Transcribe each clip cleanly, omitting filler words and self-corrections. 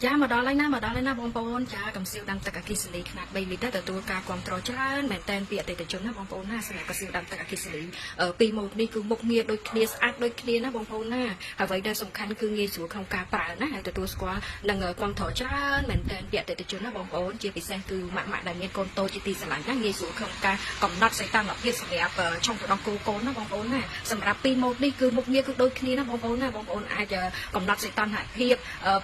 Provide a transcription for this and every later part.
ចាមកដល់ហើយណាមកដល់ហើយណាបងប្អូនចាកំសៀវដាំទឹកអគ្គិសនីខ្នាត3លីត្រទទួលការគ្រប់គ្រងច្រើនមែនតែនពីអតិថិជនណាបងប្អូនណាសម្រាប់កំសៀវដាំទឹកអគ្គិសនីពីរម៉ូតនេះគឺមុខងារដូចគ្នាស្អាតដូចគ្នាណាបងប្អូនណាអ្វីដែលសំខាន់គឺងាយស្រួលក្នុងការប្រើណាហើយទទួលស្គាល់និងគ្រប់គ្រងច្រើនមែនតែនពីអតិថិជនណាបងប្អូនជាពិសេសគឺម៉ាក់ម៉ាក់ដែលមានកូនតូចជាទីស្រឡាញ់ណាងាយស្រួលក្នុងការកំណត់សីតុណ្ហភាពសម្រាប់ឆុងទឹកដោះគោកូនណាបងប្អូនណាសម្រាប់ពីរម៉ូតនេះគឺមុខងារគឺដូចគ្នាណាបងប្អូនណាបងប្អូនអាចកំណត់សីតុណ្ហភាព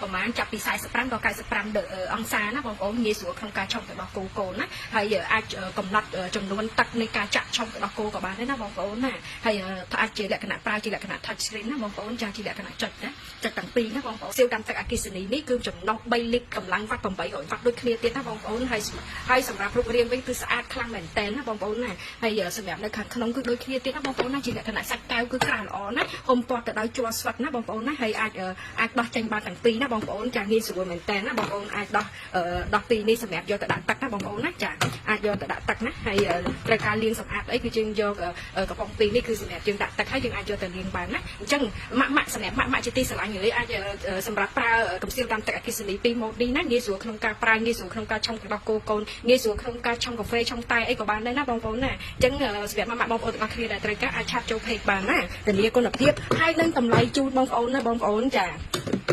ប្រហែលចាប់ពី45ដល់95អង្សាណាបងប្អូនងាយស្រួលក្នុងការឆុងទឹកដោះគោកូនណាហើយអាចកំណត់ចំនួនទឹកនៃការចាក់ឆុងទឹកដោះគោក៏បានដែរណាបងប្អូនណាហើយអាចជាលក្ខណៈប្រើជាលក្ខណៈ touch screen ណាបងប្អូនចាជាលក្ខណៈចុចណាចុចទាំងពីរណាបងប្អូនសៀវដាំទឹកអគ្គិសនីនេះគឺចំណុះ3លីត្រកម្លាំងវ៉ាត់800វ៉ាត់ដូចគ្នាទៀតណាបងប្អូនហើយហើយសម្រាប់រូបរាងវិញគឺស្អាតខ្លាំងមែនតើណាបងប្អូនណាហើយសម្រាប់នៅខាងក្នុងគឺដូចគ្នាទៀតណាបងប្អូនណាជាលក្ខណៈសាច់កែវគឺក្រាស់ល្អណាហុំព័ទ្ធទៅដោយជ័រស្វិតណាបងប្អូនណាហើយអាចអាចដោះចេញបានទាំងពីរណាបងប្អូនចាងាយស្រួលមែនតើណាបងប្អូនអាចដោះដោះពីរនេះសម្រាប់យកទៅដាក់ទឹកណាបងប្អូនណាចាអាចយកទៅដាក់ទឹកណាហើយត្រូវការលាងសម្អាតអីគឺយើងយកកំប៉ុងពីរនេះគឺសម្រាប់យើងដាក់ទឹកហើយយើងអាចយកទៅលាងបានណាអញ្ចឹងម៉ាក់ម៉ាក់សម្រាប់ម៉ាក់ម៉ាក់ជាទីស្រឡាញ់ហើយអាចសម្រាប់ប្រើកំសៀវដាំទឹកអគ្គិសនីពីរម៉ូតនេះណាងាយស្រួលក្នុងការប្រើងាយស្រួលក្នុងការឆុងទឹកដោះគោកូនងាយស្រួលក្នុងការឆុងកាហ្វេឆុងតែអីក៏បានដែរណាបងប្អូនណាអញ្ចឹងសម្រាប់ម៉ាក់ម៉ាក់បងប្អូនទាំងអស់គ្នាដែលត្រូវការអាច chat ចូល page បានណាធានាគុណភាពហើយនឹងតម្លៃជូនបងប្អូនណាបងប្អូនចា។